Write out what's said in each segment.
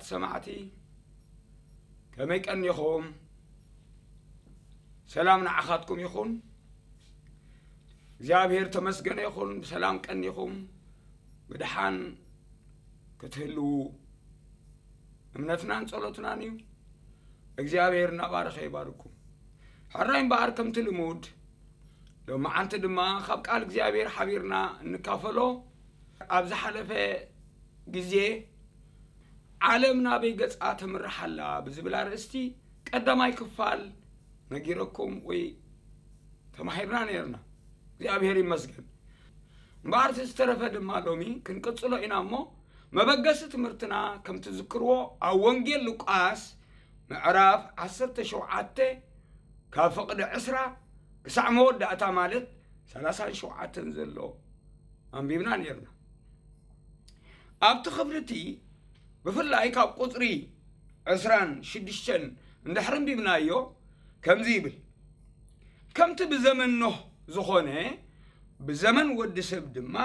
ሰማዕቲ፣ ከመይ ቀኒኹም? ሰላም ንዓኻትኩም ይኹን። እግዚኣብሔር ተመስገነ ይኹን፣ ብሰላም ቀኒኹም ብድሓን ክትህልዉ እምነትናን ጸሎትናን እዩ። እግዚኣብሔር እናባረኸ ይባርኩም። ሕራይ እምበኣር ከምቲ ልሙድ ሎማዓንቲ ድማ ካብ ቃል እግዚኣብሔር ሓቢርና እንካፈሎ። ኣብ ዝሓለፈ ግዜ ዓለም ናበይ ገጻ ተምርሕ ኣላ ብዝብል ኣርእስቲ ቀዳማይ ክፋል ነጊረኩም ወይ ተማሂርና ነይርና። እግዚኣብሔር ይመስገን። እምበኣር እቲ ዝተረፈ ድማ ሎሚ ክንቅጽሎ ኢና እሞ፣ መበገሲ ትምህርትና ከም ትዝክርዎ ኣብ ወንጌል ሉቃስ ምዕራፍ ዓሰርተ ሸውዓተ ካብ ፍቕዲ ዕስራ ክሳዕ መወዳእታ ማለት ሰላሳን ሸውዓተን ዘሎ ኣንቢብና ነይርና። ኣብቲ ክፍሊ እቲ ብፍላይ ካብ ቁጽሪ ዕስራን ሽዱሽተን እንድሕር ኣንቢብናዮ ከምዚ ይብል፣ ከምቲ ብዘመን ኖህ ዝኾነ ብዘመን ወዲ ሰብ ድማ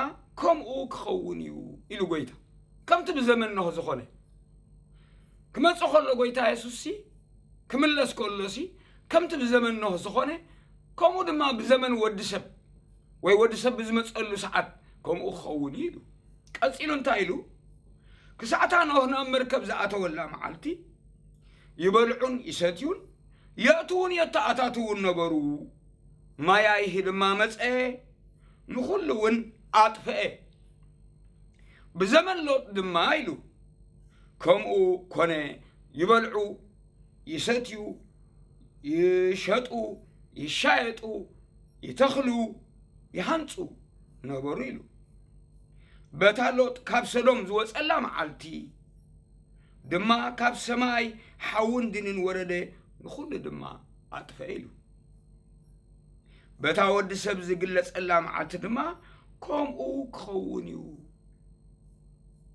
ከምኡ ክኸውን እዩ ኢሉ ጎይታ። ከምቲ ብዘመን ኖህ ዝኾነ ክመጽእ ከሎ ጎይታ የሱስሲ ክምለስ ከሎሲ ከምቲ ብዘመን ኖህ ዝኾነ ከምኡ ድማ ብዘመን ወዲ ሰብ ወይ ወዲ ሰብ ብዝመጸሉ ሰዓት ከምኡ ክኸውን እዩ ኢሉ። ቀጺሉ እንታይ ኢሉ? ክሳዕታ ኖህ ናብ መርከብ ዝኣተወላ መዓልቲ ይበልዑን ይሰትዩን የእትውን የተኣታትውን ነበሩ። ማይ ኣይሂ ድማ መጸ፣ ንኹሉ እውን ኣጥፍአ። ብዘመን ሎጥ ድማ ኢሉ ከምኡ ኮነ፣ ይበልዑ፣ ይሰትዩ፣ ይሸጡ፣ ይሻየጡ፣ ይተኽሉ፣ ይሃንጹ ነበሩ ኢሉ። በታ ሎጥ ካብ ሰዶም ዝወጸላ መዓልቲ ድማ ካብ ሰማይ ሓውን ድንን ወረደ፣ ንኹሉ ድማ ኣጥፈ ኢሉ። በታ ወዲ ሰብ ዝግለጸላ መዓልቲ ድማ ከምኡ ክኸውን እዩ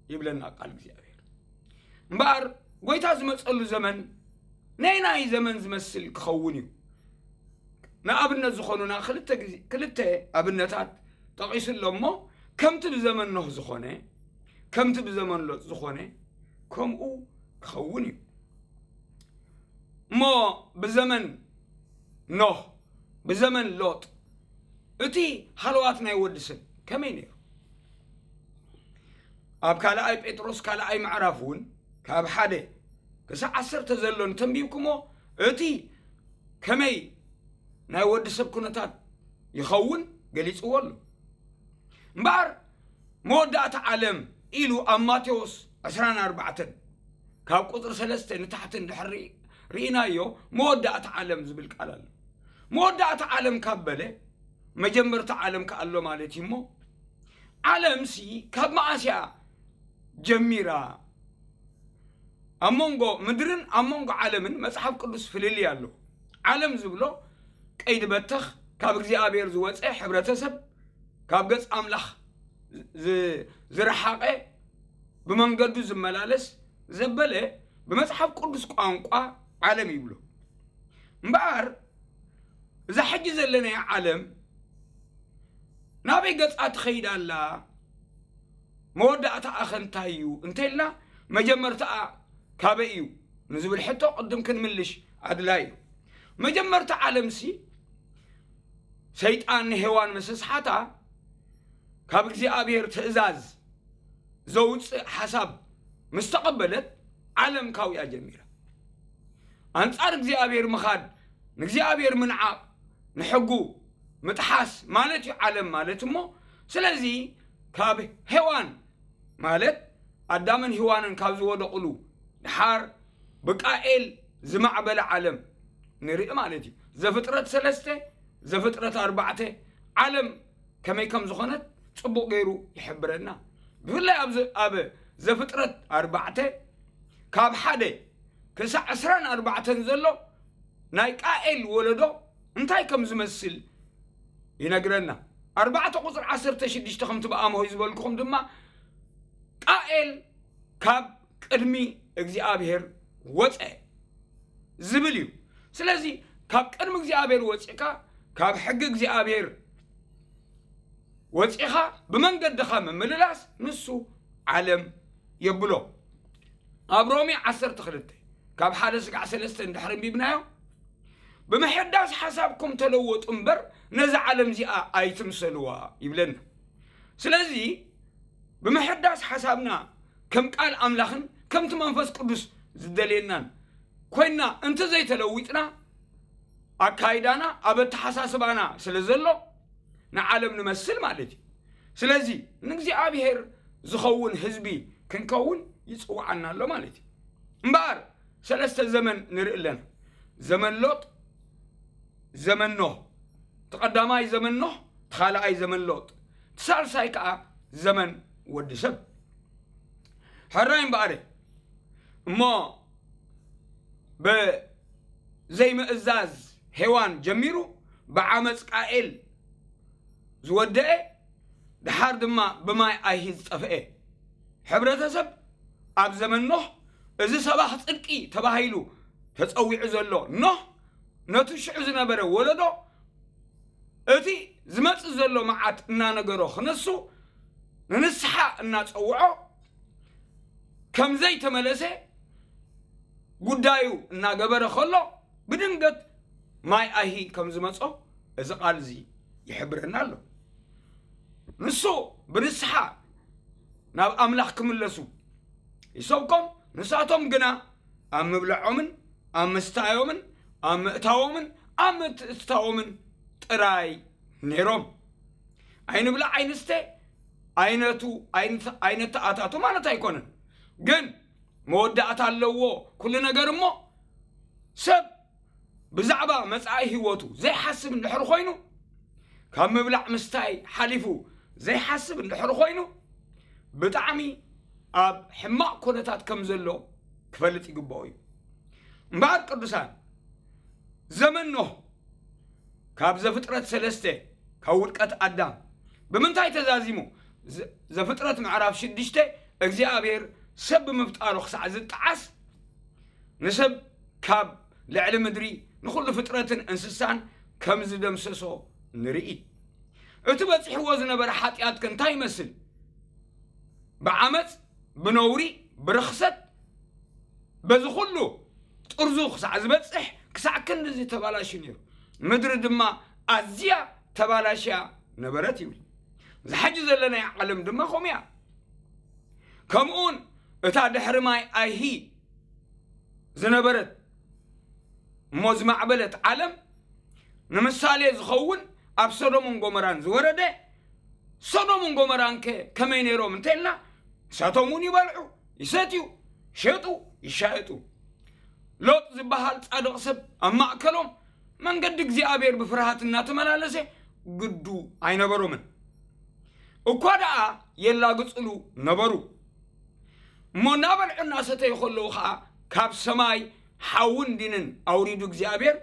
ይብለና ቃል እግዚኣብሔር። እምበኣር ጎይታ ዝመጸሉ ዘመን ናይ ናይ ዘመን ዝመስል ክኸውን እዩ። ንኣብነት ዝኾኑና ክልተ ግዜ ክልተ ኣብነታት ጠቒሱ ኣሎ እሞ፣ ከምቲ ብዘመን ኖህ ዝኾነ ከምቲ ብዘመን ሎጥ ዝኾነ ከምኡ ክኸውን እዩ። እሞ ብዘመን ኖህ ብዘመን ሎጥ እቲ ሃለዋት ናይ ወዲ ሰብ ከመይ ነይሩ? ኣብ ካልኣይ ጴጥሮስ ካልኣይ ምዕራፍ እውን ካብ ሓደ ክሳዕ ዓሰርተ ዘሎ እንተንቢብኩሞ እቲ ከመይ ናይ ወዲ ሰብ ኩነታት ይኸውን ገሊጽዎ ኣሎ። እምበኣር መወዳእታ ዓለም ኢሉ ኣብ ማቴዎስ ዕስራን ኣርባዕተን ካብ ቁፅሪ ሰለስተ ንታሕቲ እንድሕር ርኢ- ርኢናዮ መወዳእታ ዓለም ዝብል ቃል ኣሎ። መወዳእታ ዓለም ካብ በለ መጀመርታ ዓለም ከኣሎ ማለት እዩ እሞ ዓለምሲ ካብ መኣስያ ጀሚራ ኣብ መንጎ ምድርን ኣብ መንጎ ዓለምን መጽሓፍ ቅዱስ ፍልልይ ኣሎ። ዓለም ዝብሎ ቀይዲ በተኽ ካብ እግዚኣብሔር ዝወፀ ሕብረተሰብ ካብ ገጽ ኣምላኽ ዝ- ዝረሓቐ ብመንገዱ ዝመላለስ ዘበለ ብመጽሓፍ ቅዱስ ቋንቋ ዓለም ይብሎ። እምበኣር እዛ ሕጂ ዘለናያ ዓለም ናበይ ገጻ ትኸይድ ኣላ? መወዳእታኣ ኸ እንታይ እዩ እንተኢልና መጀመርታኣ ካበይ እዩ ንዝብል ሕቶ ቅድም ክንምልሽ ኣድላይ እዩ። መጀመርታ ዓለምሲ ሰይጣን ንሄዋን ምስ ኣስሓታ ካብ እግዚኣብሔር ትእዛዝ ዘውፅእ ሓሳብ ምስ ተቐበለት ዓለም ካብኡ እያ ጀሚራ። ኣንጻር እግዚኣብሔር ምኻድ ንእግዚኣብሔር ምንዓቕ ንሕጉ ምጥሓስ ማለት እዩ ዓለም ማለት እሞ ስለዚ ካብ ሄዋን ማለት ኣዳምን ሄዋንን ካብ ዝወደቕሉ ድሓር ብቃኤል ዝማዕበለ ዓለም ንርኢ ማለት እዩ። ዘፍጥረት ሰለስተ ዘፍጥረት ኣርባዕተ ዓለም ከመይ ከም ዝኾነት ጽቡቕ ገይሩ ይሕብረና። ብፍላይ ኣብ ዘ- ኣብ ዘፍጥረት ኣርባዕተ ካብ ሓደ ክሳዕ ዕስራን ኣርባዕተን ዘሎ ናይ ቃኤል ወለዶ እንታይ ከም ዝመስል ይነግረና። ኣርባዕተ ቁፅሪ ዓሰርተ ሽዱሽተ ከምቲ ብኣምሆይ ዝበልኩኹም ድማ ቃኤል ካብ ቅድሚ እግዚኣብሔር ወፀ ዝብል እዩ። ስለዚ ካብ ቅድሚ እግዚኣብሔር ወፂእካ ካብ ሕጊ እግዚኣብሔር ወፂኻ ብመንገድኻ ምምልላስ ንሱ ዓለም የብሎ። ኣብ ሮሜ ዓሰርተ ክልተ ካብ ሓደ ስጋዕ ሰለስተ እንድሕር ኣንቢብናዮ፣ "ብምሕዳስ ሓሳብኩም ተለወጡ እምበር ነዛ ዓለም እዚኣ ኣይትምሰልዋ" ይብለና። ስለዚ ብምሕዳስ ሓሳብና ከም ቃል ኣምላኽን ከምቲ መንፈስ ቅዱስ ዝደልየናን ኮይና እንተዘይተለዊጥና፣ ኣካይዳና ኣብ ኣተሓሳስባና ስለ ዘሎ ንዓለም ንመስል ማለት እዩ። ስለዚ ንእግዚኣብሔር ዝኸውን ህዝቢ ክንከውን ይጽውዓና ኣሎ ማለት እዩ። እምበኣር ሰለስተ ዘመን ንርኢ ኣለና። ዘመን ሎጥ፣ ዘመን ኖህ፣ እቲ ቀዳማይ ዘመን ኖህ፣ እቲ ካልኣይ ዘመን ሎጥ፣ እቲ ሳልሳይ ከኣ ዘመን ወዲ ሰብ። ሕራይ እምበኣር እሞ ብዘይምእዛዝ ሄዋን ጀሚሩ ብዓመፅ ቃኤል ዝወደአ፣ ደሓር ድማ ብማይ ኣይሂ ዝጠፍአ ሕብረተሰብ፣ ኣብ ዘመን ኖህ፣ እዚ ሰባኽ ጽድቂ ተባሂሉ ተጸዊዑ ዘሎ ኖህ፣ ነቲ ሽዑ ዝነበረ ወለዶ፣ እቲ ዝመጽእ ዘሎ መዓት እናነገሮ፣ ክነሱ ንንስሓ እናጸውዖ፣ ከም ዘይተመለሰ ጉዳዩ እናገበረ ከሎ፣ ብድንገት ማይ ኣይሂ ከም ዝመጾ እዚ ቃል እዚ ይሕብረና ኣሎ። ንሱ ብንስሓ ናብ ኣምላኽ ክምለሱ ይሰብኮም፣ ንሳቶም ግና ኣብ ምብልዖምን ኣብ ምስታዮምን ኣብ ምእታዎምን ኣብ ምትእትታዎምን ጥራይ ነይሮም። "ኣይንብላዕ ኣይንስተ፣ ኣይነቱ ኣይንተ-፣ ኣይነተኣታቱ" ማለት ኣይኮነን። ግን መወዳእታ ኣለዎ ኩሉ ነገር። እሞ ሰብ ብዛዕባ መጻኢ ህይወቱ ዘይሓስብ እንድሕር ኮይኑ፣ ካብ ምብላዕ ምስታይ ሓሊፉ ዘይሓስብ እንድሕር ኮይኑ፣ ብጣዕሚ ኣብ ሕማቕ ኩነታት ከም ዘሎ ክፈልጥ ይግብኦ እዩ። እምበኣር ቅዱሳን፣ ዘመን ኖህ ካብ ዘፍጥረት ሰለስተ፣ ካብ ውድቀት ኣዳም ብምንታይ ተዛዚሙ? ዘ-፣ ዘፍጥረት ምዕራፍ ሽዱሽተ፣ እግዚኣብሔር ሰብ ብምፍጣሩ ክሳዕ ዝጠዓስ፣ ንሰብ ካብ ልዕሊ ምድሪ ንኹሉ ፍጥረትን እንስሳን ከም ዝደምሰሶ ንርኢ። እቲ በጺሕዎ ዝነበረ ሓጢኣት ከ እንታይ ይመስል? ብዓመጽ፣ ብነውሪ፣ ብርኽሰት፣ በዚ ኩሉ ጥርዙ ክሳዕ ዝበጽሕ፣ ክሳዕ ክንድዚ ተባላሽዩ ነይሩ። ምድሪ ድማ ኣዝያ ተባላሽያ ነበረት ይብል። እዛ ሕጂ ዘለናያ ዓለም ድማ ከምኡ እያ። ከምኡውን እታ ድሕሪ ማይ ኣይሂ ዝነበረት እሞ ዝማዕበለት ዓለም ንምሳሌ ዝኸውን ኣብ ሰዶምን ጎመራን ዝወረደ፣ ሰዶምን ጎመራንከ ከመይ ነይሮም እንተኢልና፣ ንሳቶም እውን ይበልዑ፣ ይሰትዩ፣ ይሸጡ፣ ይሻየጡ። ሎጥ ዝበሃል ጻድቕ ሰብ ኣብ ማእከሎም መንገዲ እግዚኣብሔር ብፍርሃት እናተመላለሰ ግዱ ኣይነበሮምን። እኳ ደኣ የላግጽሉ ነበሩ። እሞ እናበልዑ እናሰተዩ ከለዉ ኸዓ ካብ ሰማይ ሓውን ዲንን ኣውሪዱ እግዚኣብሔር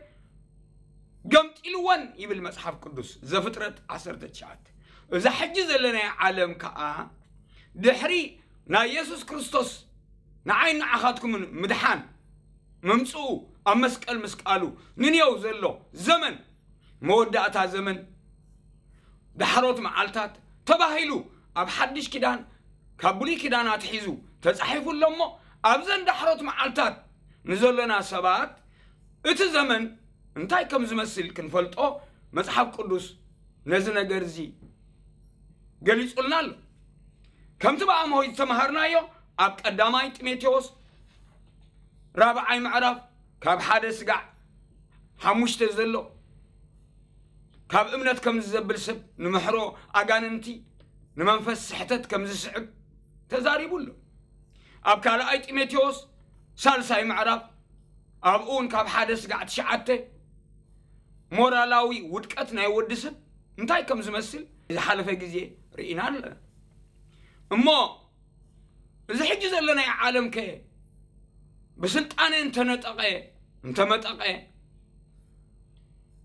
ገምጢልወን ይብል መጽሓፍ ቅዱስ ዘፍጥረት ዓሰርተ ትሽዓተ። እዛ ሕጂ ዘለናያ ዓለም ከኣ ድሕሪ ናይ የሱስ ክርስቶስ ንዓይ ንዓኻትኩምን ምድሓን ምምጽኡ ኣብ መስቀል ምስቃሉ ንንየው ዘሎ ዘመን መወዳእታ ዘመን ዳሕሮት መዓልታት ተባሂሉ ኣብ ሓድሽ ኪዳን ካብ ብሉይ ኪዳን ኣትሒዙ ተጻሒፉ ኣሎ እሞ ኣብዘን ዳሕሮት መዓልታት ንዘሎና ሰባት እቲ ዘመን እንታይ ከም ዝመስል ክንፈልጦ መጽሓፍ ቅዱስ ነዚ ነገር እዚ ገሊጹልና ኣሎ። ከምቲ ብኣምሆይ ዝተምሃርናዮ ኣብ ቀዳማይ ጢሞቴዎስ ራብዓይ ምዕራፍ ካብ ሓደ ስጋዕ ሓሙሽተ ዘሎ ካብ እምነት ከም ዝዘብል ሰብ ንምሕሮ ኣጋንንቲ ንመንፈስ ስሕተት ከም ዝስዕብ ተዛሪቡ ኣሎ። ኣብ ካልኣይ ጢሞቴዎስ ሳልሳይ ምዕራፍ ኣብኡ እውን ካብ ሓደ ስጋዕ ትሽዓተ ሞራላዊ ውድቀት ናይ ወዲ ሰብ እንታይ ከም ዝመስል ዝሓለፈ ግዜ ርኢና ኣለና። እሞ እዚ ሕጂ ዘለናዮ ዓለም ከ ብስልጣነ እንተነጠቐ፣ እንተመጠቐ፣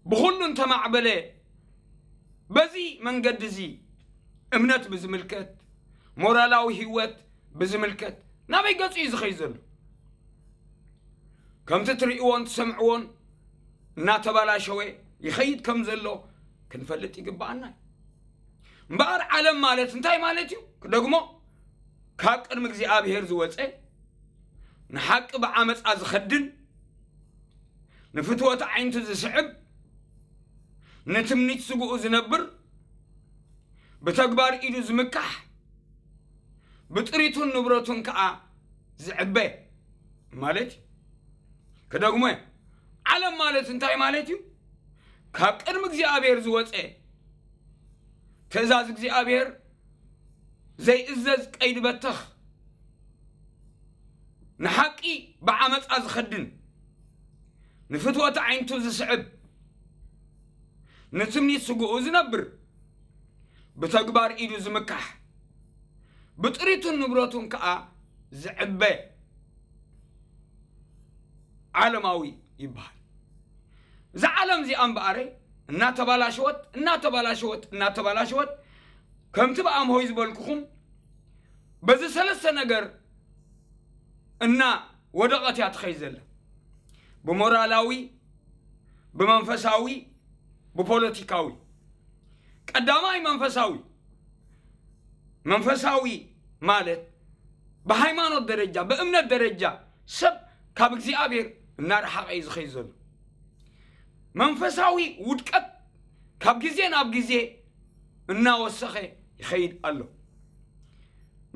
ብኹሉ እንተማዕበለ፣ በዚ መንገዲ እዚ እምነት ብዝምልከት፣ ሞራላዊ ህይወት ብዝምልከት ናበይ ገጹ እዩ ዝኸይድ ዘሎ? ከምቲ ትርእይዎን ትሰምዕዎን እናተባላሸወ ይኸይድ ከም ዘሎ ክንፈልጥ ይግብኣና እዩ። እምበኣር ዓለም ማለት እንታይ ማለት እዩ? ክደግሞ፣ ካብ ቅድሚ እግዚኣብሔር ዝወፀ፣ ንሓቂ ብዓመፃ ዝኸድን፣ ንፍትወት ዓይንቱ ዝስዕብ፣ ንትምኒት ስግኡ ዝነብር፣ ብተግባር ኢዱ ዝምካሕ፣ ብጥሪቱን ንብረቱን ከዓ ዝዕበ ማለት እዩ። ክደግሞ እየ። ዓለም ማለት እንታይ ማለት እዩ? ካብ ቅድሚ እግዚኣብሔር ዝወፀ፣ ትእዛዝ እግዚኣብሔር ዘይእዘዝ ቀይዲ በተኽ፣ ንሓቂ ብዓመፃ ዝኸድን፣ ንፍትወት ዓይንቱ ዝስዕብ፣ ንትምኒት ስግኡ ዝነብር፣ ብተግባር ኢዱ ዝምካሕ፣ ብጥሪቱን ንብረቱን ከዓ ዝዕበ ዓለማዊ ይበሃል። እዛ ዓለም እዚኣ እምበኣረይ እናተባላሸወት እናተባላሸወት እናተባላሸወት፣ ከምቲ ብኣምሆይ ዝበልኩኹም፣ በዚ ሰለስተ ነገር እና ወደቐት እያ ትኸይድ ዘላ። ብሞራላዊ፣ ብመንፈሳዊ፣ ብፖለቲካዊ። ቀዳማይ መንፈሳዊ። መንፈሳዊ ማለት ብሃይማኖት ደረጃ፣ ብእምነት ደረጃ ሰብ ካብ እግዚኣብሔር እናረሓቐ እዩ ዝኸይድ ዘሎ። መንፈሳዊ ውድቀት ካብ ግዜ ናብ ግዜ እናወሰኸ ይኸይድ ኣሎ።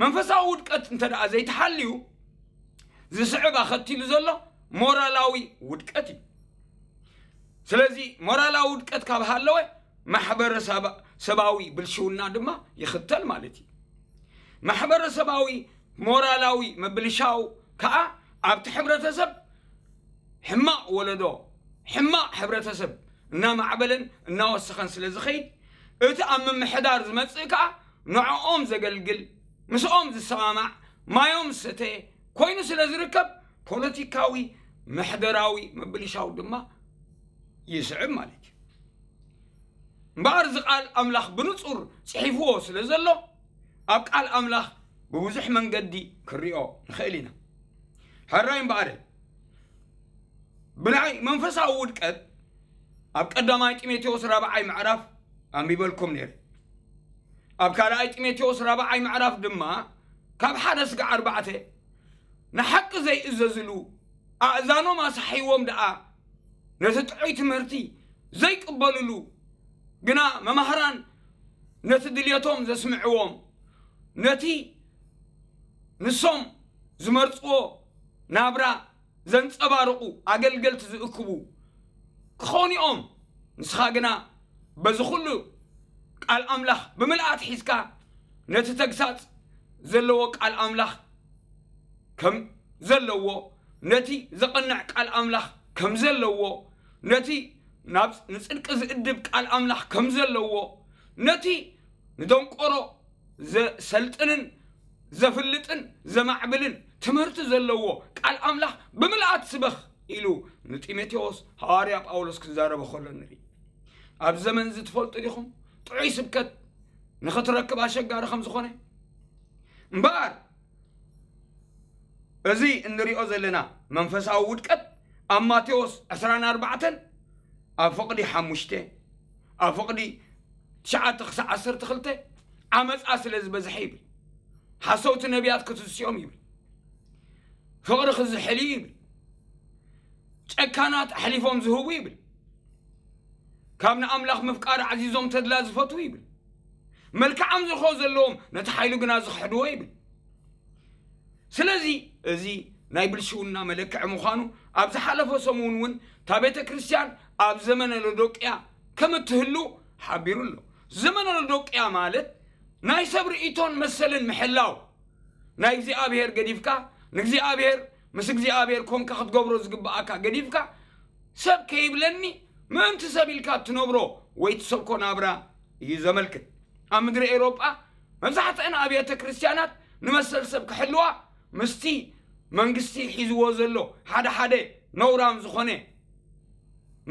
መንፈሳዊ ውድቀት እንተ ደኣ ዘይተሓልዩ፣ ዝስዕብ ኣኸቲሉ ዘሎ ሞራላዊ ውድቀት እዩ። ስለዚ ሞራላዊ ውድቀት ካብ ሃለወ፣ ማሕበረሰባዊ ብልሽውና ድማ ይኽተል ማለት እዩ። ማሕበረሰባዊ ሞራላዊ ምብልሻው ከኣ ኣብቲ ሕብረተሰብ ሕማቕ ወለዶ፣ ሕማቕ ሕብረተሰብ እናማዕበለን እናወሰኸን ስለ ዝኸይድ፣ እቲ ኣብ ምምሕዳር ዝመጽእ ከኣ ንዕኦም ዘገልግል፣ ምስኦም ዝሰማማዕ፣ ማዮም ዝሰተ ኮይኑ ስለ ዝርከብ፣ ፖለቲካዊ ምሕደራዊ ምብልሻው ድማ ይስዕብ ማለት እዩ። እምበኣር እዚ ቃል ኣምላኽ ብንጹር ጽሒፍዎ ስለ ዘሎ፣ ኣብ ቃል ኣምላኽ ብብዙሕ መንገዲ ክንሪኦ ንኽእል ኢና። ሕራይ እምበኣር፣ ብናይ መንፈሳዊ ውድቀት ኣብ ቀዳማይ ጢሞቴዎስ ራብዓይ ምዕራፍ ኣንቢበልኩም ነይረ። ኣብ ካልኣይ ጢሞቴዎስ ራብዓይ ምዕራፍ ድማ ካብ ሓደ ስጋዕ ኣርባዕተ፣ ንሓቂ ዘይእዘዝሉ፣ ኣእዛኖም ኣሳሕይዎም ደኣ ነቲ ጥዑይ ትምህርቲ ዘይቅበልሉ፣ ግና መማህራን ነቲ ድልየቶም ዘስምዕዎም፣ ነቲ ንሶም ዝመርጽዎ ናብራ ዘንጸባርቑ ኣገልገልቲ ዝእክቡ ክኾኑ እዮም። ንስኻ ግና በዚ ኩሉ ቃል ኣምላኽ ብምልኣት ሒዝካ፣ ነቲ ተግሳጽ ዘለዎ ቃል ኣምላኽ ከም ዘለዎ፣ ነቲ ዘቐንዕ ቃል ኣምላኽ ከም ዘለዎ፣ ነቲ ናብ ንጽድቂ ዝእድብ ቃል ኣምላኽ ከም ዘለዎ፣ ነቲ ንደንቆሮ ዘሰልጥንን ዘፍልጥን ዘማዕብልን ትምህርቲ ዘለዎ ቃል ኣምላኽ ብምልኣት ስበኽ ኢሉ ንጢሞቴዎስ ሃዋርያ ጳውሎስ ክዛረቦ ከሎ ንርኢ። ኣብ ዘመን እዚ ትፈልጡ ዲኹም? ጥዑይ ስብከት ንኽትረክብ ኣሸጋሪ ከም ዝኾነ። እምበኣር፣ እዚ እንሪኦ ዘለና መንፈሳዊ ውድቀት ኣብ ማቴዎስ ዕስራን ኣርባዕተን፣ ኣብ ፍቕዲ ሓሙሽተ፣ ኣብ ፍቕዲ ትሽዓተ ክሳዕ ዓሰርተ ክልተ፣ ዓመፃ ስለ ዝበዝሐ ይብል። ሓሰውቲ ነቢያት ክትስዮም ይብል። ፍቕሪ ክዝሕል እዩ ይብል። ጨካናት ኣሕሊፎም ዝህቡ ይብል። ካብ ንኣምላኽ ምፍቃር ዓዚዞም ተድላ ዝፈትዉ ይብል። መልክዓም ዝርኾ ዘለዎም ነቲ ሓይሉ ግና ዝኽሕድዎ ይብል። ስለዚ እዚ ናይ ብልሽውና መለክዒ ምዃኑ ኣብ ዝሓለፈ ሰሙን እውን እታ ቤተ ክርስቲያን ኣብ ዘመነ ሎዶቅያ ከም እትህሉ ሓቢሩ ኣሎ። ዘመነ ሎዶቅያ ማለት ናይ ሰብ ርእይቶን መሰልን ምሕላው፣ ናይ እግዚኣብሔር ገዲፍካ፣ ንእግዚኣብሔር ምስ እግዚኣብሔር ኮንካ ክትገብሮ ዝግብኣካ ገዲፍካ፣ ሰብ ከይብለኒ ምእንቲ ሰብ ኢልካ እትነብሮ ወይ ትሰብኮ ናብራ እዩ ዘመልክት። ኣብ ምድሪ ኤውሮጳ መብዛሕትአን ኣብያተ ክርስቲያናት ንመሰል ሰብ ክሕልዋ ምስቲ መንግስቲ ሒዝዎ ዘሎ ሓደ ሓደ ነውራም ዝኾነ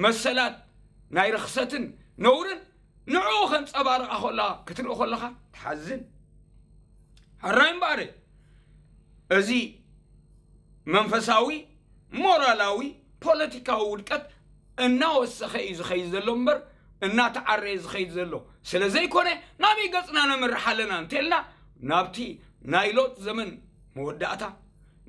መሰላት ናይ ርኽሰትን ነውርን ንዕኡ ከንጸባርቓ ከላ ክትርኢ ከለኻ ትሓዝን። ሕራይ እምበኣር፣ እዚ መንፈሳዊ፣ ሞራላዊ፣ ፖለቲካዊ ውድቀት እናወሰኸ እዩ ዝኸይድ ዘሎ እምበር እናተዓረየ ዝኸይድ ዘሎ ስለ ዘይኮነ፣ ናበይ ገጽና ነምርሕ ኣለና እንተልና፣ ናብቲ ናይ ሎጥ ዘመን መወዳእታ፣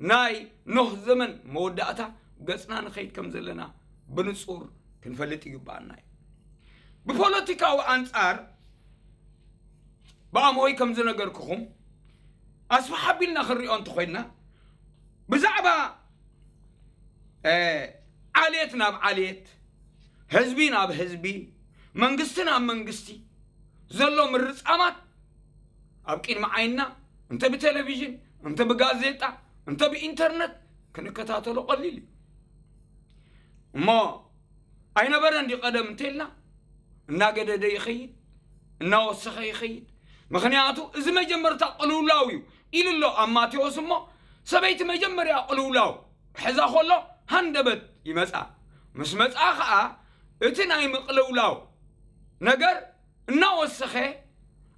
ናይ ኖህ ዘመን መወዳእታ ገጽና ንኸይድ ከም ዘለና ብንጹር ክንፈልጥ ይግባኣና እዩ። ብፖለቲካዊ ኣንጻር ብኣምሆይ ከም ዝነገርኩኹም ኣስፍሕ ኣቢልና ክንሪኦ እንተኾይንና ብዛዕባ ዓሌት ናብ ዓሌት፣ ህዝቢ ናብ ህዝቢ፣ መንግስቲ ናብ መንግስቲ ዘሎ ምርጻማት ኣብ ቅድሚ ዓይንና እንተ ብቴሌቪዥን እንተ ብጋዜጣ እንተ ብኢንተርነት ክንከታተሎ ቀሊል እዩ። እሞ ኣይነበረን ድዩ ቀደም እንተልና እናገደደ ይኸይድ፣ እናወሰኸ ይኸይድ። ምኽንያቱ እዚ መጀመርታ ቅልውላው እዩ ኢሉ ኣሎ ኣብ ማቴዎስ። እሞ ሰበይቲ መጀመርያ ቅልውላው ክሕዛ ከሎ ሃንደበት ይመጻ። ምስ መጻ ኸኣ እቲ ናይ ምቅልውላው ነገር እናወሰኸ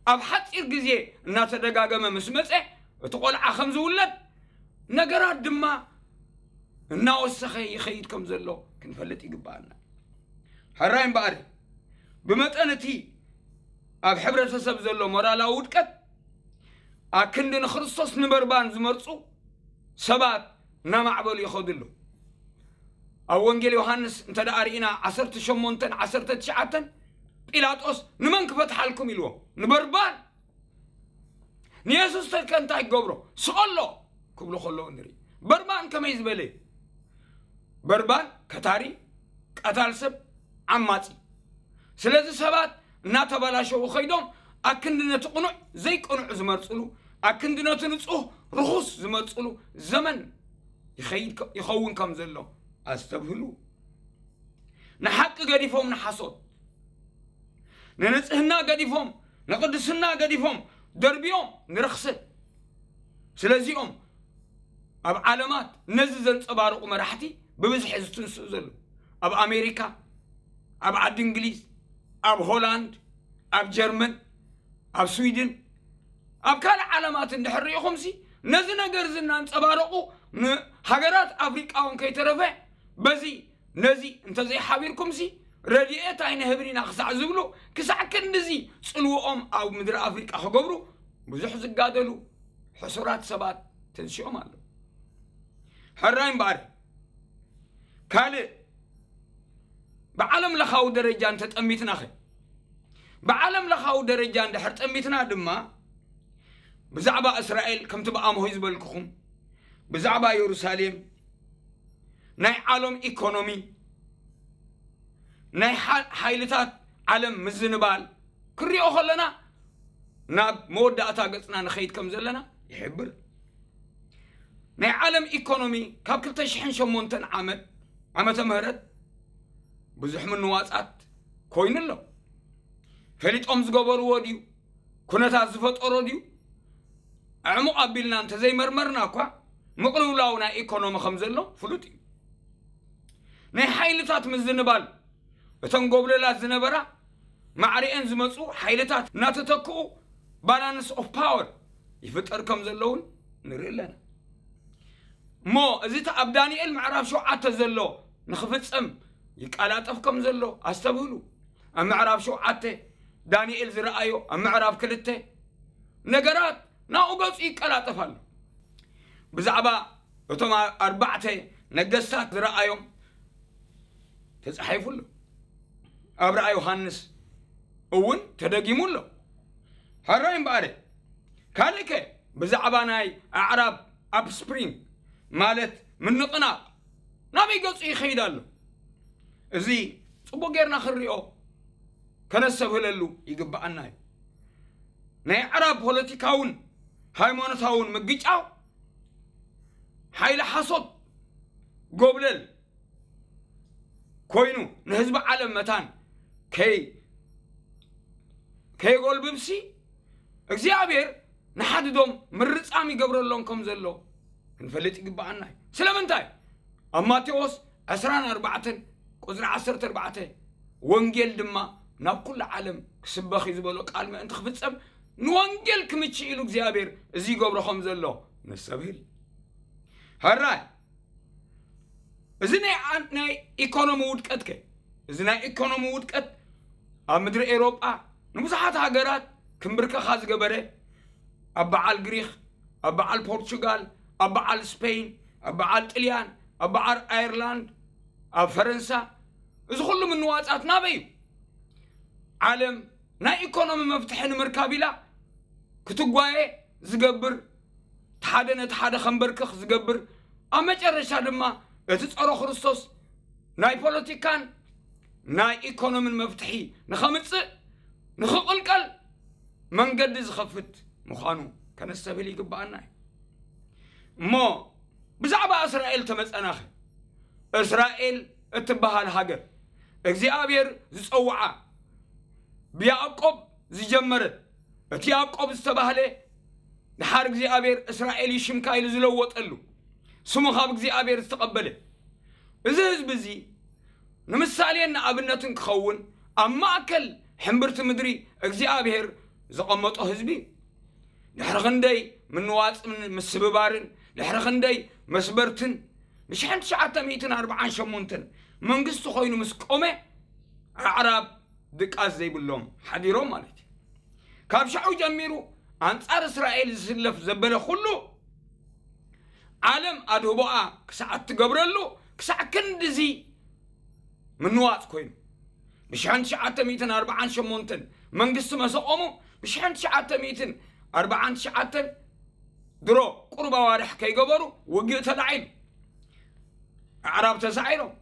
ኣብ ሓጺር ግዜ እናተደጋገመ ምስ መጸ እቲ ቆልዓ ከም ዝውለድ ነገራት ድማ እናወሰኸ ይኸይድ ከም ዘሎ ክንፈልጥ ይግባኣና። ሕራይ እምበኣር ብመጠን እቲ ኣብ ሕብረተሰብ ዘሎ ሞራላዊ ውድቀት ኣክንዲ ንክርስቶስ ንበርባን ዝመርጹ ሰባት እናማዕበሉ ይኸዱ ኣለዉ። ኣብ ወንጌል ዮሃንስ እንተ ደኣ ርኢና ዓሰርተ ሸሞንተን ዓሰርተ ትሽዓተን ጲላጦስ ንመን ክፈትሓልኩም ኢልዎም? ንበርባን። ንየሱስ ተከ እንታይ ክገብሮ? ስቐሎ ክብሉ ከለዉ ንርኢ። በርባን ከመይ ዝበለ እዩ? በርባን ከታሪ፣ ቀታል ሰብ፣ ዓማጺ። ስለዚ ሰባት እናተባላሸዉ ኸይዶም ኣክንዲ ነቲ ቅኑዕ ዘይቅኑዕ ዝመርጽሉ፣ ኣክንዲ ነቲ ንጹህ ርኹስ ዝመርጽሉ ዘመን ይኸይድ ከ- ይኸውን ከም ዘሎ ኣስተብህሉ። ንሓቂ ገዲፎም ንሓሶት፣ ንንጽህና ገዲፎም ንቅድስና ገዲፎም ደርብዮም ንርኽሰት። ስለዚኦም ኣብ ዓለማት ነዚ ዘንጸባርቑ መራሕቲ ብብዝሒ ዝትንስኡ ዘለዉ ኣብ ኣሜሪካ፣ ኣብ ዓዲ እንግሊዝ፣ ኣብ ሆላንድ፣ ኣብ ጀርመን፣ ኣብ ስዊድን፣ ኣብ ካልእ ዓለማት እንድሕር ርኢኹምሲ ነዚ ነገር እዚ እናንጸባረቑ ንሃገራት ኣፍሪቃ እውን ከይተረፈ በዚ ነዚ እንተዘይሓቢርኩምሲ ረድኤት ኣይንህብን ኢና ክሳዕ ዝብሉ ክሳዕ ክንድዚ ጽልውኦም ኣብ ምድሪ ኣፍሪቃ ክገብሩ ብዙሕ ዝጋደሉ ሕሱራት ሰባት ተንሲኦም ኣለዉ። ሕራይ እምበኣር ካልእ ብዓለም ለኻዊ ደረጃ እንተጠሚትናኸ ብዓለም ለኻዊ ደረጃ እንድሕር ጠሚትና ድማ ብዛዕባ እስራኤል ከምቲ ብኣምሆይ ዝበልክኹም ብዛዕባ የሩሳሌም ናይ ዓለም ኢኮኖሚ ናይ ሓ- ሓይልታት ዓለም ምዝንባል ክሪኦ ከለና ናብ መወዳእታ ገጽና ንኸይድ ከም ዘለና ይሕብር። ናይ ዓለም ኢኮኖሚ ካብ ክልተ ሽሕን ሸሞንተን ዓመት ዓመተ ምህረት ብዙሕ ምንዋጻት ኮይኑ ኣሎ። ፈሊጦም ዝገበርዎ ድዩ? ኩነታት ዝፈጠሮ ድዩ? ኣዕሙቕ ኣቢልና እንተዘይመርመርና እኳ ምቕልውላው ናይ ኢኮኖሚ ከም ዘሎ ፍሉጥ እዩ። ናይ ሓይልታት ምዝንባል እተን ጎብለላት ዝነበራ ማዕሪኤን ዝመፁ ሓይልታት እናተተክኡ ባላንስ ኦፍ ፓወር ይፍጠር ከም ዘሎ እውን ንርኢ ኣለና። እሞ እዚ እቲ ኣብ ዳንኤል ምዕራፍ ሸውዓተ ዘሎ ንክፍፀም ይቀላጠፍ ከም ዘሎ ኣስተብህሉ። ኣብ ምዕራፍ ሸውዓተ ዳንኤል ዝረኣዮ ኣብ ምዕራፍ ክልተ ነገራት ናብኡ ገፁ ይቀላጠፍ ኣሎ። ብዛዕባ እቶም ኣርባዕተ ነገስታት ዝረኣዮም ተፃሒፉ ኣሎ። ኣብ ራእይ ዮሃንስ እውን ተደጊሙ ኣሎ። ሕራይ እምበኣር ካልእከ ብዛዕባ ናይ ኣዕራብ ኣፕስፕሪንግ ማለት ምንቕናቕ ናበይ ገፁ ይኸይድ ኣሎ? እዚ ፅቡቅ ጌርና ክንሪኦ ከነስተብህለሉ ይግበኣና እዩ። ናይ ኣዕራብ ፖለቲካውን ሃይማኖታውን ምግጫው ሓይሊ ሓሶት ጎብለል ኮይኑ ንህዝቢ ዓለም መታን ከይ ከየጎልብብሲ እግዚኣብሔር ንሓድዶም ምርጻም ይገብረሎም ከም ዘሎ ክንፈልጥ ይግበኣና እዩ። ስለምንታይ? ኣብ ማቴዎስ ዕስራን ኣርባዕተን ቁፅሪ ዓሰርተ ኣርባዕተ ወንጌል ድማ ናብ ኩሉ ዓለም ክስበኽ እዩ ዝበሎ ቃል ምእንቲ ክፍጸም ንወንጌል ክምችእ ኢሉ እግዚኣብሔር እዚ ይገብሮ ከም ዘሎ ነስተብህል። ሕራይ እዚ ናይ ዓ- ናይ ኢኮኖሚ ውድቀት ከ እዚ ናይ ኢኮኖሚ ውድቀት ኣብ ምድሪ ኤውሮጳ ንብዙሓት ሃገራት ክምብርከኻ ዝገበረ ኣብ በዓል ግሪክ ኣብ በዓል ፖርቹጋል ኣብ በዓል ስፔን፣ ኣብ በዓል ጥልያን፣ ኣብ በዓል ኣየርላንድ፣ ኣብ ፈረንሳ፣ እዚ ኩሉ ምንዋጻት ናበይ እዩ? ዓለም ናይ ኢኮኖሚ መፍትሒ ንምርካብ ኢላ ክትጓየ ዝገብር፣ እቲ ሓደ ነቲ ሓደ ከንበርክኽ ዝገብር፣ ኣብ መጨረሻ ድማ እቲ ጸሮ ክርስቶስ ናይ ፖለቲካን ናይ ኢኮኖምን መፍትሒ ንኸምጽእ፣ ንኽቕልቀል መንገዲ ዝኸፍት ምዃኑ ከነስተብህል ይግብኣና እዩ። እሞ ብዛዕባ እስራኤል ተመጸናኸ፣ እስራኤል እትበሃል ሃገር እግዚኣብሔር ዝጸውዓ፣ ብያዕቆብ ዝጀመረት፣ እቲ ያዕቆብ ዝተባህለ ድሓር እግዚኣብሔር እስራኤል እዩ ሽምካ ኢሉ ዝለወጠሉ፣ ስሙ ካብ እግዚኣብሔር ዝተቐበለ፣ እዚ ህዝቢ እዚ ንምሳሌን ንኣብነትን ክኸውን ኣብ ማእከል ሕምብርቲ ምድሪ እግዚኣብሔር ዘቐመጦ ህዝቢ እዩ። ድሕሪ ክንደይ ምንዋጽን ምስብባርን፣ ድሕሪ ክንደይ መስበርትን፣ ብሽሕን ትሽዓተ ሚእትን ኣርብዓን ሸሞንተን መንግስቲ ኮይኑ ምስ ቆመ፣ ኣዕራብ ድቃስ ዘይብሎም ሓዲሮም ማለት እዩ። ካብ ሽዑ ጀሚሩ ኣንጻር እስራኤል ዝስለፍ ዘበለ ኩሉ፣ ዓለም ኣድህቦኣ ክሳዕ እትገብረሉ፣ ክሳዕ ክንድዚ ምንዋጽ ኮይኑ። ብሽሕን ትሽዓተ ሚእትን ኣርብዓን ሸሞንተን መንግስቲ መሰቆሙ፣ ብሽሕን ትሽዓተ ሚእትን ኣርብዓን ትሽዓተን ድሮ ቁሩብ ኣዋርሕ ከይገበሩ ውግእ ተላዒሉ። ኣዕራብ ተሳዒሮም።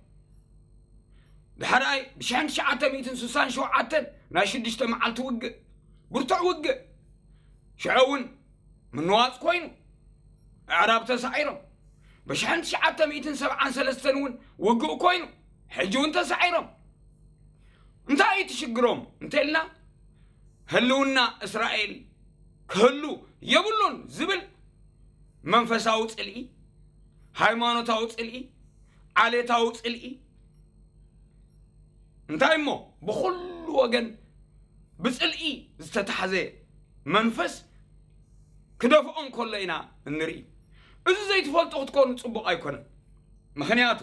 ድሕራይ ብሽሕን ትሽዓተ ሚእትን ስሳን ሸውዓተን ናይ ሽዱሽተ መዓልቲ ውግእ፣ ብርቱዕ ውግእ። ሽዑ እውን ምንዋጽ ኮይኑ፣ ኣዕራብ ተሳዒሮም። ብሽሕን ትሽዓተ ሚእትን ሰብዓን ሰለስተን እውን ውግእ ኮይኑ፣ ሕጂ እውን ተሳዒሮም። እንታይ እዩ እቲ ሽግሮም እንተልና፣ ህልውና እስራኤል ክህሉ የብሉን ዝብል መንፈሳዊ ጽልኢ፣ ሃይማኖታዊ ጽልኢ፣ ዓሌታዊ ጽልኢ፣ እንታይ እሞ ብኹሉ ወገን ብጽልኢ ዝተታሕዘ መንፈስ ክደፍኦ እንከሎ ኢና እንርኢ። እዚ ዘይትፈልጡ ክትኮኑ ጽቡቕ ኣይኮነን። ምኽንያቱ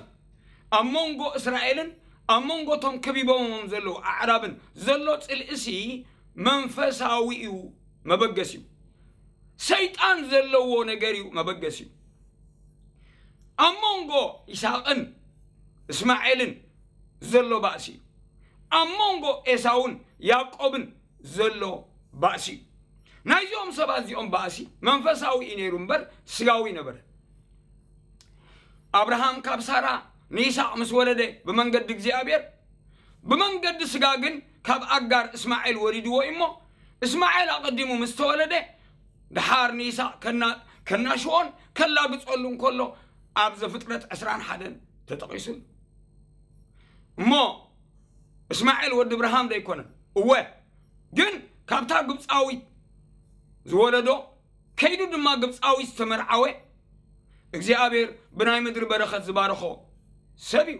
ኣብ መንጎ እስራኤልን ኣብ መንጎ እቶም ከቢቦምዎም ዘለዉ ኣዕራብን ዘሎ ጽልእሲ መንፈሳዊ እዩ መበገሲኡ። ሰይጣን ዘለዎ ነገር እዩ መበገሲኡ። ኣብ መንጎ ይስሐቅን እስማኤልን ዘሎ ባእሲ እዩ። ኣብ መንጎ ኤሳውን ያዕቆብን ዘሎ ባእሲ እዩ። ናይዚኦም ሰባት እዚኦም ባእሲ መንፈሳዊ እዩ ነይሩ እምበር ስጋዊ ነበረ። ኣብርሃም ካብ ሳራ ንይስሐቅ ምስ ወለደ ብመንገዲ እግዚኣብሔር፣ ብመንገዲ ስጋ ግን ካብ ኣጋር እስማኤል ወሊድዎ እዩ እሞ፣ እስማኤል ኣቐዲሙ ምስ ተወለደ፣ ድሓር ንይስሐቅ ከና-፣ ከናሽዎን ከላግጸሉ እንከሎ ኣብ ዘፍጥረት ዕስራን ሓደን ተጠቒሱሉ። እሞ እስማኤል ወዲ እብርሃም ዶ ኣይኮነን? እወ፣ ግን ካብታ ግብፃዊት ዝወለዶ፣ ከይዱ ድማ ግብፃዊት ዝተመርዓወ፣ እግዚኣብሔር ብናይ ምድሪ በረኸት ዝባረኾ ሰብ እዩ።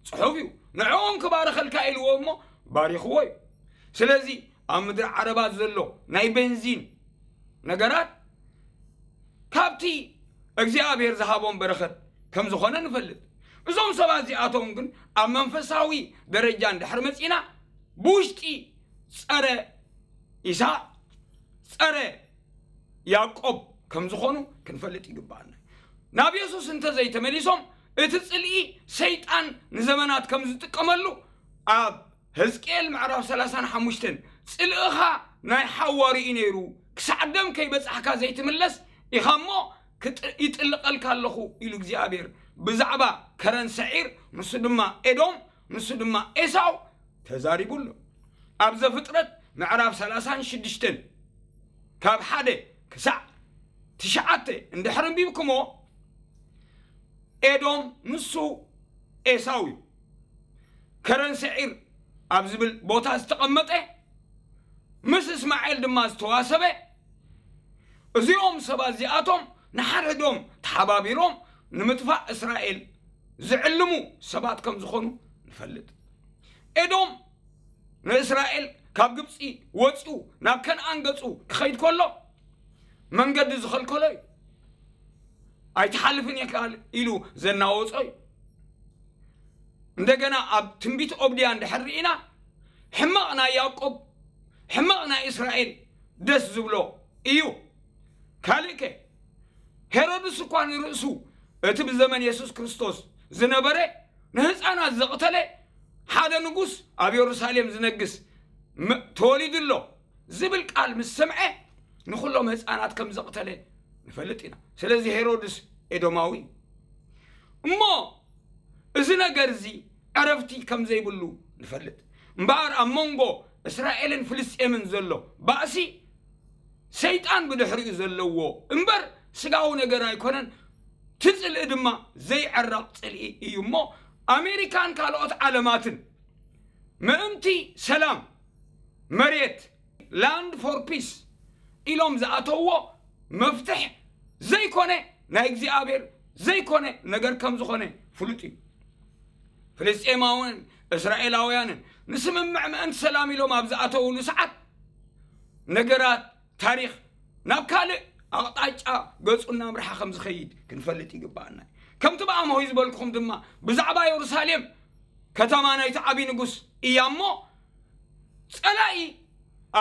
ጽሑፍ እዩ። ንዕኦም ክባረኸልካ ኢልዎ እሞ ባሪኽዎ እዩ። ስለዚ ኣብ ምድሪ ዓረባት ዘሎ ናይ ቤንዚን ነገራት ካብቲ እግዚኣብሔር ዝሃቦም በረኸት ከም ዝኾነ ንፈልጥ። እዞም ሰባት እዚኣቶም ግን ኣብ መንፈሳዊ ደረጃ እንድሕር መጺና፣ ብውሽጢ ጸረ ይስሐቅ፣ ጸረ ያዕቆብ ከም ዝኾኑ ክንፈልጥ ይግባኣና። ናብ የሱስ እንተዘይተመሊሶም፣ እቲ ጽልኢ ሰይጣን ንዘመናት ከም ዝጥቀመሉ ኣብ ሕዝቅኤል ምዕራፍ ሰላሳን ሓሙሽተን፣ ጽልእኻ ናይ ሓዋሩ እዩ ነይሩ፣ ክሳዕ ደም ከይበጻሕካ ዘይትምለስ ኢኻ እሞ ክጥ-፣ ይጥልቐልካ ኣለኹ ኢሉ እግዚኣብሔር ብዛዕባ ከረን ሰዒር፣ ንሱ ድማ ኤዶም፣ ንሱ ድማ ኤሳው ተዛሪቡ ኣሎ። ኣብ ዘፍጥረት ምዕራፍ ሰላሳን ሽዱሽተን ካብ ሓደ ክሳዕ ትሽዓተ እንድሕር ኣንቢብኩሞ፣ ኤዶም ንሱ ኤሳው እዩ። ከረን ሰዒር ኣብ ዝብል ቦታ ዝተቐመጠ፣ ምስ እስማኤል ድማ ዝተዋሰበ፣ እዚኦም ሰባት እዚኣቶም ንሓድሕዶም ተሓባቢሮም ንምጥፋእ እስራኤል ዝዕልሙ ሰባት ከም ዝኾኑ ንፈልጥ። ኤዶም ንእስራኤል ካብ ግብፂ ወፂኡ ናብ ከነኣን ገፁ ክኸይድ ከሎ መንገዲ ዝኸልከሎ እዩ። ኣይትሓልፍን ኢኻ ኢሉ ዘናወጾ እዩ። እንደገና ኣብ ትንቢት ኦብድያ እንድሕር ርኢና፣ ሕመቕ ናይ ያዕቆብ፣ ሕመቕ ናይ እስራኤል ደስ ዝብሎ እዩ። ካልእ ከ? ሄሮድስ እኳ ንርእሱ እቲ ብዘመን የሱስ ክርስቶስ ዝነበረ ንህፃናት ዘቕተለ ሓደ ንጉስ ኣብ የሩሳሌም ዝነግስ ተወሊዱ ኣሎ ዝብል ቃል ምስ ሰምዐ ንኩሎም ህፃናት ከም ዘቕተለ ንፈልጥ ኢና። ስለዚ ሄሮድስ ኤዶማዊ እዩ። እሞ እዚ ነገር እዚ ዕረፍቲ ከም ዘይብሉ ንፈልጥ። እምበኣር ኣብ መንጎ እስራኤልን ፍልስጤምን ዘሎ ባእሲ ሰይጣን ብድሕሪኡ ዘለዎ እምበር ስጋዊ ነገር ኣይኮነን። እቲ ጽልኢ ድማ ዘይዕረቕ ጽልኢ እዩ። እሞ ኣሜሪካን ካልኦት ዓለማትን ምእንቲ ሰላም መሬት፣ ላንድ ፎር ፒስ ኢሎም ዝኣተውዎ መፍትሕ ዘይኮነ ናይ እግዚኣብሔር ዘይኮነ ነገር ከም ዝኾነ ፍሉጥ እዩ። ፍልስጤማውያን እስራኤላውያንን ንስምምዕ ምእንቲ ሰላም ኢሎም ኣብ ዝኣተውሉ ሰዓት ነገራት ታሪኽ ናብ ካልእ ኣቕጣጫ ገጹ እናምርሓ ከም ዝኸይድ ክንፈልጥ ይግባኣና። ከምቲ ብኣምሆይ ዝበልኩኹም ድማ ብዛዕባ የሩሳሌም ከተማ ናይቲ ዓብዪ ንጉስ እያ እሞ ጸላኢ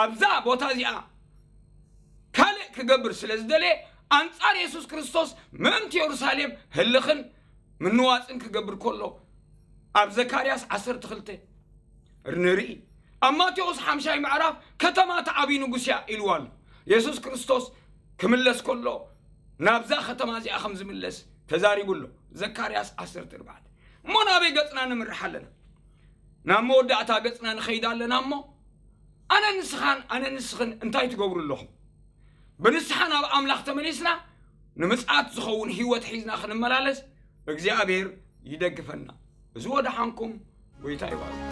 ኣብዛ ቦታ እዚኣ ካልእ ክገብር ስለ ዝደለየ ኣንጻር የሱስ ክርስቶስ ምእንቲ የሩሳሌም ህልኽን ምንዋጽን ክገብር ከሎ ኣብ ዘካርያስ ዓሰርተ ክልተ ንርኢ። ኣብ ማቴዎስ ሓምሻይ ምዕራፍ ከተማ እቲ ዓብዪ ንጉስ እያ ኢልዋ ኣሎ። የሱስ ክርስቶስ ክምለስ ከሎ ናብዛ ከተማ እዚኣ ከም ዝምለስ ተዛሪቡ ኣሎ። ዘካርያስ ዓሰርተ ኣርባዕተ። እሞ ናበይ ገጽና ንምርሕ ኣለና? ናብ መወዳእታ ገጽና ንኸይድ ኣለና። እሞ ኣነ ንስኻን ኣነ ንስኽን እንታይ ትገብሩ ኣለኹም? ብንስሓ ናብ ኣምላኽ ተመሊስና ንምጽኣት ዝኸውን ህይወት ሒዝና ክንመላለስ እግዚኣብሔር ይደግፈና። እዚ ወደሓንኩም። ጎይታ ይባርኩም።